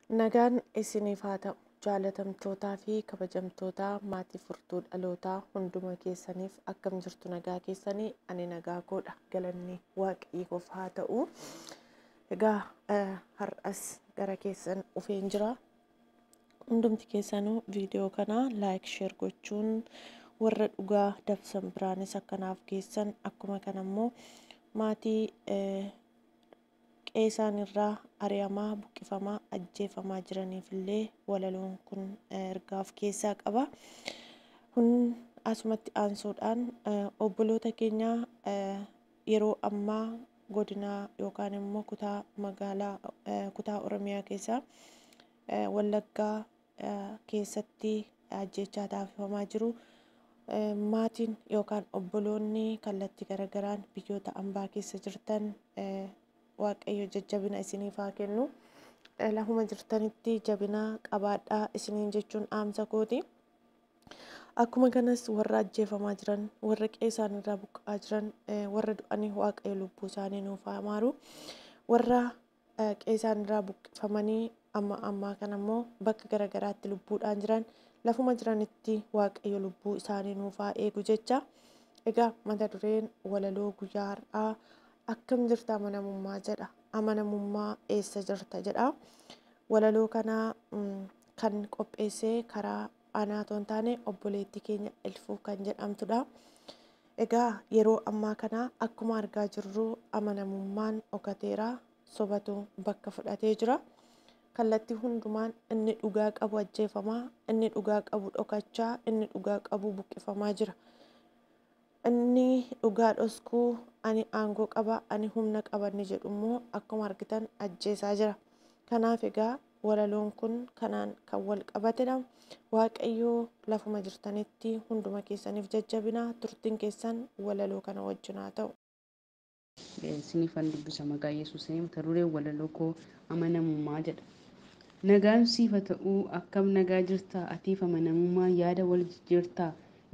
Nagaan isiniif haa ta'u jaalatamtootaa fi kabajamtoota maatii furtuu dhalootaa hunduma keessaniif akkam jirtu nagaa keessanii ani nagaa koodha galanni waaqayyoof haa ta'u. Egaa har'as gara keessan dhufeen jira. Hundumti keessanuu viidiyoo kana laayik sheer gochuun warra dhugaa dabsan biraanis akkanaaf geessan akkuma kana immoo maatii qe'ee isaaniirraa ari'amaa buqqifamaa ajjeefamaa jiraniif illee walaloon kun ergaa of keessaa qaba. Kun asumatti aansuudhaan obboloota keenya yeroo ammaa godina yookaan immoo kutaa magaalaa kutaa Oromiyaa keessaa Wallaggaa keessatti ajjeechaa taasifamaa jiru. Maatiin yookaan obboloonni kallattii garagaraan biyyoota ambaa keessa jirtan waaqayyo jajjabina isiniif haa kennu. Lafuma jirtanitti jabina qabaadhaa isiniin jechuun dhaamsa kooti. Akkuma kanas warra ajjeefamaa jiran, warra qe'ee isaaniirraa buqqa'aa jiran, warra du'anii waaqayyo lubbuu isaanii nuuf haa maaru. Warra qe'ee isaaniirraa buqqifamanii amma ammaa kana immoo bakka garagaraatti lubbuudhaan jiran lafuma jiranitti waaqayyo lubbuu isaanii nuuf haa eegu jecha. Egaa mata dureen walaloo guyyaa har'aa akkam jirta amanamummaa jedha. Amanamummaa eessa jirta jedha. Walaloo kana kan qopheesse karaa anaa otoo hin taane obboleettii keenya Ilfuu kan jedhamtudha. Egaa yeroo ammaa kana akkuma argaa jirru amanamummaan dhokateera sobatu bakka fudhatee jira. Kallattii hundumaan inni dhugaa qabu ajjeefamaa, inni dhugaa qabu dhokachaa, inni dhugaa qabu buqqifamaa jira. Inni dhugaa dhoskuu ani aangoo qaba, ani humna qaba inni jedhu immoo akkuma argitan ajjeesaa jira. Kanaaf egaa walaloon kun kanaan kan wal qabatedha. Waaqayyoo lafuma jirtanitti hunduma keessaniif jajjabina turtiin keessan walaloo kana wajjin haa ta'u. Isiniifan dubbisa maqaa Yesuusiin mata dureen walaloo koo amanamummaa jedha. Nagaan siif haa ta'uu akkam nagaa jirtaa atiif amanamummaa yaada wal jijjiirtaa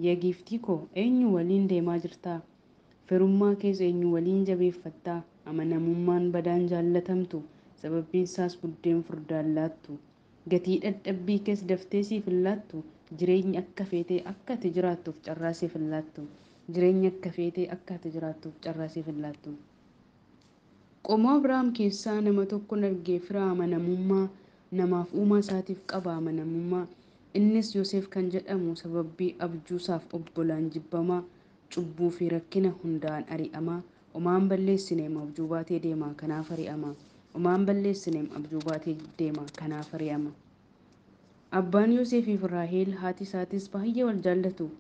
yaa giiftii koo eenyu waliin deemaa jirtaa firummaa kees eenyu waliin jabeeffattaa amanamummaan badaan jaallatamtu sababbiin isaas buddeen furdaan laattu gatii dadhabbii kees daftee siif hin laattu jireenya akka feetee akka ati jiraattuuf carraa siif hin laattu jireenya akka feetee akka ati jiraattuuf carraa siif hin laattu. Qomoo Abiraam keessaa nama tokkon argee fira amanamummaa namaaf uumaa isaatiif qaba amanamummaa. Innis Yoosef kan jedhamu sababii abjuusaaf obbolaan jibbamaa cubbuu fi rakkina hundaan ari'amaa omaan balleessineem abjuu baatee deema kanaaf ari'ama. Omaan balleessineem abjuu baatee deema kanaaf ari'ama. Abbaan Yoosefiif Raahel haati isaatis baay'ee wal jaallatu.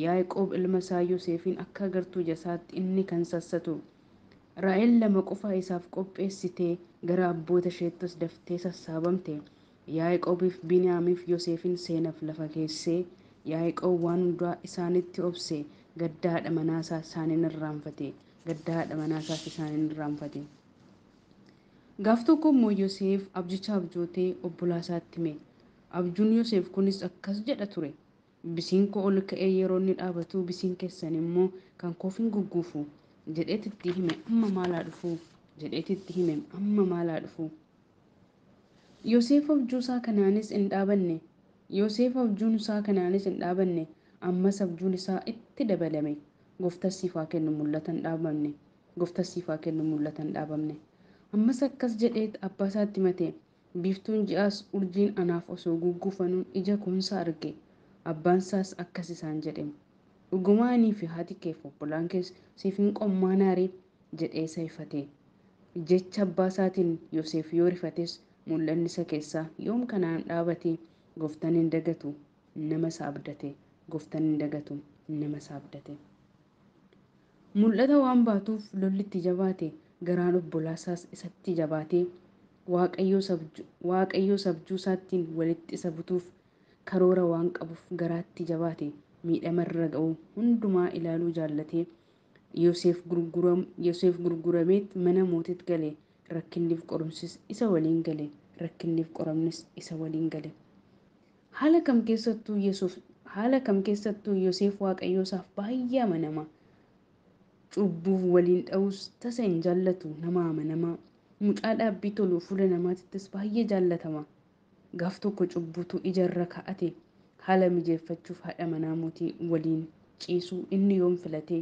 Yaaqoob ilma isaa Yoosefiin akka agartuu ija isaatti inni kan sassatu. Raahel lama qofa isaaf qopheessitee gara abboota isheettis daftee sassaabamte. Yaaqoobiif Biniyaamiif Yoosefin seenaaf lafa keessee Yaaqoob waan hundaa isaanitti obse gadda haadha manaasaa isaaniin irraanfate. Gadda haadha manaasaas isaaniin irraanfate. Gaaf tokko immoo Yoosef abjicha abjootee obbolaa isaatti hime. Abjuun Yoosef kunis akkas jedha ture. Bisiin koo ol ka'ee yeroo inni dhaabatu bisiin keessan immoo kan koof hin gugguufu jedheet itti hime amma maalaa dhufu jedheet itti hime amma maalaa dhufu. Yoosef abjuu isaa kanaanis hin dhaabanne. Yoosef abjuun isaa kanaanis hin dhaabanne. Ammas abjuun isaa itti dabalame. Gooftas siif haa kennu mul'ata hin dhaabamne. Gooftas siif haa kennu mul'ata hin dhaabamne. Ammas akkas jedheet abbaa isaatti himate. Biiftuun ji'aas urjiin anaaf osoo gugguufanuun ija koonsa arge. Abbaan isaas akkas isaan jedhe. Dhugumaa anii fi haati keef obbolaan kees siif hin qommaanaare jedhee isa ifate. Jecha abbaa isaatiin Yoosef yoo rifates mul'anni isa keessaa yoom kanaan dhaabate gooftaan hin dagatu nama isa abdate. Gooftaan hin dagatu nama isa abdate. Mul'ata waan baatuuf lolli itti jabaate garaan obbolaasaas isatti jabaate waaqayyoo abjuu isaattiin walitti isa butuuf karoora waan qabuuf garaatti jabaate miidhama irra ga'u hundumaa ilaaluu jaallate Yoosef gurgurameet mana mootiitti gale rakkinniif qorumsis isa waliin gale rakkinniif qoramnis isa waliin gale. Haala kam keessattuu Yoosef waaqayyoo isaaf baay'ee amanama. Cubbuuf waliin dha'us tasa hin jaallatu nama amanamaa. Mucaa dhaabbii tolu fuula namaatittis baay'ee jaallatama. Gaaf tokko cubbutu ijarra kaa'ate haala mijeeffachuuf haadha manaa mootii waliin ciisuu inni yoom filate?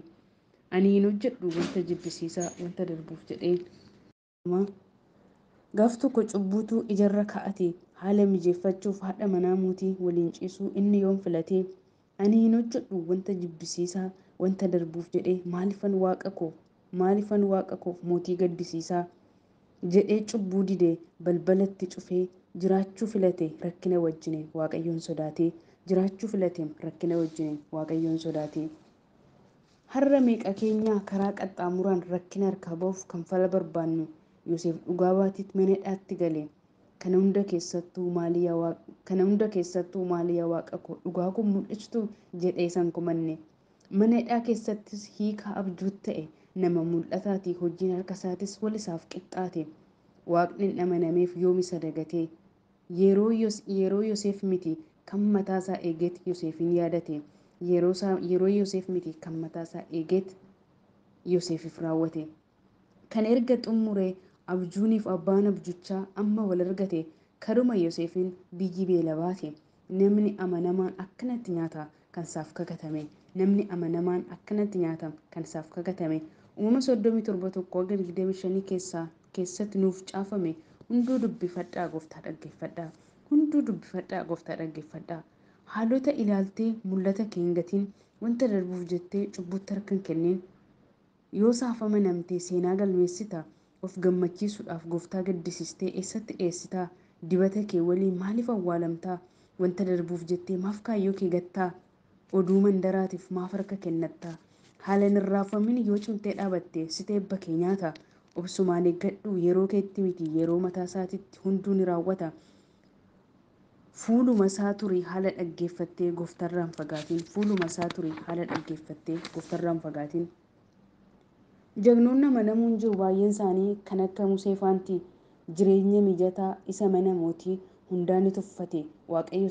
Ani hin hojjedhu wanta jibbisiisaa wanta darbuuf jedhee. Gaaf tokko cubbutu ijarra kaa'ate haala mijeeffachuuf haadha manaa mootii waliin ciisuu inni yoom filate? Ani hin hojjedhu wanta jibbisiisaa wanta darbuuf jedhee maalifan waaqa koof mootii gaddisiisaa jedhee cubbuu didee balbalatti cufee jiraachuu filate rakkina wajjiniin Waaqayyoon sodaatee jiraachuu filate rakkina wajjiniin Waaqayyoon sodaatee. Har'a meeqa keenyaa karaa qaxxaamuraan rakkina harkaa ba'uuf kan fala barbaannu Yoseef dhugaa baatiitti mana hidhaatti gale. Kana hunda keessattuu maali yaa waaqa koo dhugaa kun mul'istu jedhee isaan komanne. Mana hidhaa keessattis hiika abjuu ta'e nama mul'ataati hojiin harka isaatis wal isaaf qixxaate. Waaqni hin amanameef yoom isa dagatee? Yeroo Yoseef miti kan mataasaa eegeet Yoseefin yaadate. Yeroo Yoseef miti kan mataasaa eegeet Yoseefiif raawwate. Kan erga xumuree abjuuniif abbaan abjuchaa amma wal argate karuma Yoseefin biyyi beela baate. Namni amanamaan akkanatti nyaata kan isaaf kakatame. Namni amanamaan akkanatti nyaata kan isaaf kakatame. Uumama 37:1-25 keessatti nuuf caafame. Hunduu dubbifadhaa gooftaa dhaggeeffadhaa. Hunduu dubbifadhaa gooftaa dhaggeeffadhaa. Haalota ilaaltee mul'ata kee hin gatiin wanta darbuuf jettee cubbutti harka hin kennin. Yoo saaf amanamtee seenaa galmeessita. Of gammachiisuudhaaf gooftaa gaddisiistee eessatti dhiyeessitaa? Dibata kee waliin maaliif awwaalamtaa? Wanta darbuuf jettee maaf kaayyoo kee gattaa? Oduu mandaraatiif maaf harka kennattaa? Haala hin raafamin yoo cimtee dhaabatte si eebba kee nyaata. Obsumaan eeggadhu yeroo keetti miti yeroo mataa isaatitti hunduu ni raawwata. Fuuluma isaa turii haala dhaggeeffattee gooftarraan fagaatiin. Fuuluma isaa turii haala dhaggeeffattee gooftarraan fagaatiin. Jagnoonni amanamuun jiru baay'een isaanii kan akka Musee faanti jireenya mijataa isa mana mootii hundaa ni tuffate. Waaqayyo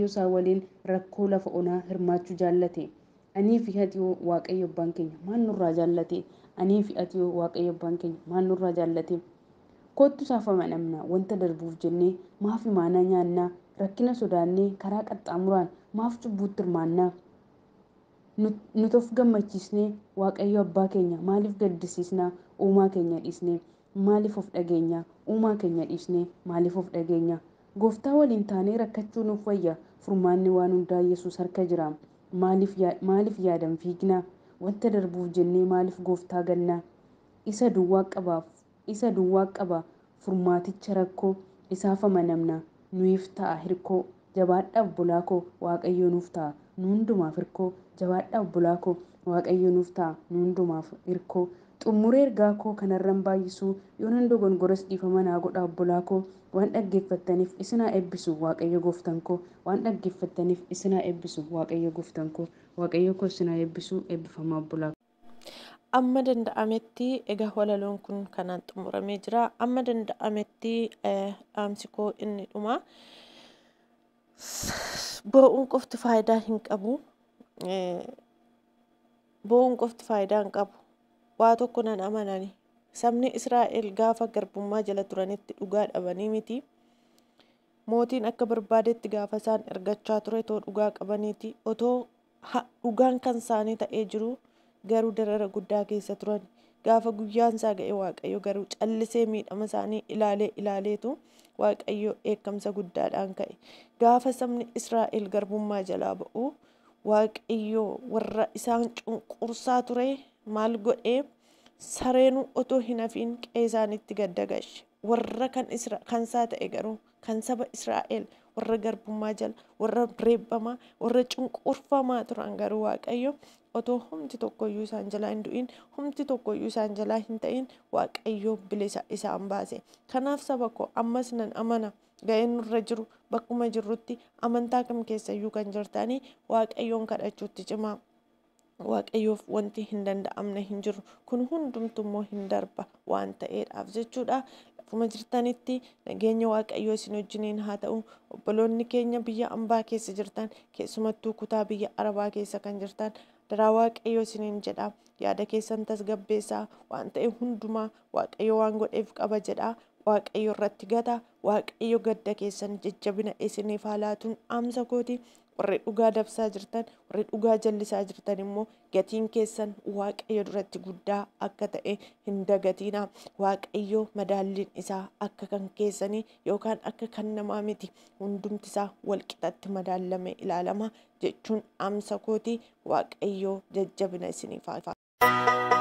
isaa waliin rakkoo lafa onaa hirmaachuu jaallate. Anii fi ati Waaqayyo abbaan keenya maal nurraa jaallate? Anii fi ati Waaqayyo abbaan keenya maal nurraa jaallate? Kottu isaaf amanamna wanta darbuuf jennee maaf imaanaa nyaannaa? Rakkina sodaannee karaa qaxxaamuraan maaf cubbuutti hirmaannaa? Nuti of gammachiisnee Waaqayyo abbaa keenya maaliif gaddisiisnaa? Uumaa keenya dhiisnee maaliif of dhageenya? Uumaa keenya dhiisnee maaliif of dhageenya? Gooftaa waliin taanee rakkachuu nuuf wayya. Furmaanni waan hundaa Yesuus harka jira. Maaliif yaadan fiignaa? Wanta darbuuf jennee maaliif gooftaa gannaa? Isa duwwaa qaba furmaaticha rakkoo isaaf amanamna. Nuyiif ta'a hirkoo. Jabaadhaa obbolaa koo Waaqayyo nuuf ta'a. Nu hundumaaf hirkoo. Jabaadhaa obbolaa koo Waaqayyo nuuf ta'a. Nu hundumaaf hirkoo. Xumuree ergaa koo kanarran baay'isuu yoo nan dogongoras dhiifama naa godhaa obbolaa koo. Waan dhaggeeffattaniif isinaa eebbisu Waaqayyo gooftaan koo. Waan dhaggeeffattaniif isinaa eebbisu Waaqayyo gooftaan koo. Waaqayyo koo isinaa eebbisu eebbifamaa obbolaa. Amma danda'ametti egaa walaloon kun kanaan xumuramee jira. Amma danda'ametti dhaamsi koo inni dhuma. Boo'uun qofti faayidaa hin qabu. Boo'uun qofti faayidaa hin qabu. Waa tokko nan amanani. Sabni Israa'el gaafa garbummaa jala turanitti dhugaa dhabanii miti. Mootiin akka barbaadetti gaafa isaan ergachaa ture otoo dhugaa qabaniiti. Otoo dhugaan kan isaanii ta'ee jiru garuu darara guddaa keessa turan. Gaafa guyyaan isaa ga'e Waaqayyo garuu callisee miidhama isaanii ilaalee ilaaleetu Waaqayyo dheekkamsa guddaadhaan ka'e. Gaafa sabni Israa'el garbummaa jalaa ba'u Waaqayyo warra isaan cunqursaa ture maal godhee sareenuu otoo hin hafiin qe'ee isaaniitti gadda gashe. Warra kan isaa ta'e garuu kan saba Israa'el warra garbummaa jala warra reebbamaa warra cunqurfamaa turan garuu Waaqayyo otoo humti tokkoyyuu isaan jalaa hin du'in humti tokkoyyuu isaan jalaa hin ta'in Waaqayyo bilisa isaan baase. Kanaaf saba koo ammas nan amana ga'een nurra jiru bakkuma jirrutti amantaa kam keessayyuu kan jirtanii Waaqayyoon kadhachuutti cimaa. Waaqayyoof wanti hin danda'amne hin jiru. Kun hundumtummoo hin darba waan ta'eedhaaf jechuudha. Lafuma jirtanitti nageenya Waaqayyoo isin wajjiniin haa ta'u. Obboloonni keenya biyya ambaa keessa jirtan keessumattuu kutaa biyya Arabaa keessa kan jirtan daraa Waaqayyoo isiniin jedha. Yaada keessan tasgabbeessaa waan ta'e hundumaa Waaqayyo waan godheef qaba jedha. Waaqayyo irratti gataa. Waaqayyo gadda keessan jajjabina isiniif haa laatuun dhaamsa kooti. Warri dhugaa dabsaa jirtan, warri dhugaa jallisaa jirtan immoo gatiin keessan Waaqayyo duratti guddaa akka ta'e hin dagatinaa. Waaqayyo madaalliin isaa akka kan keessanii yookaan akka kan namaa miti. Hundumti isaa wal qixatti madaallamee ilaalama jechuun dhaamsa kooti. Waaqayyo jajjabina isiniif haa.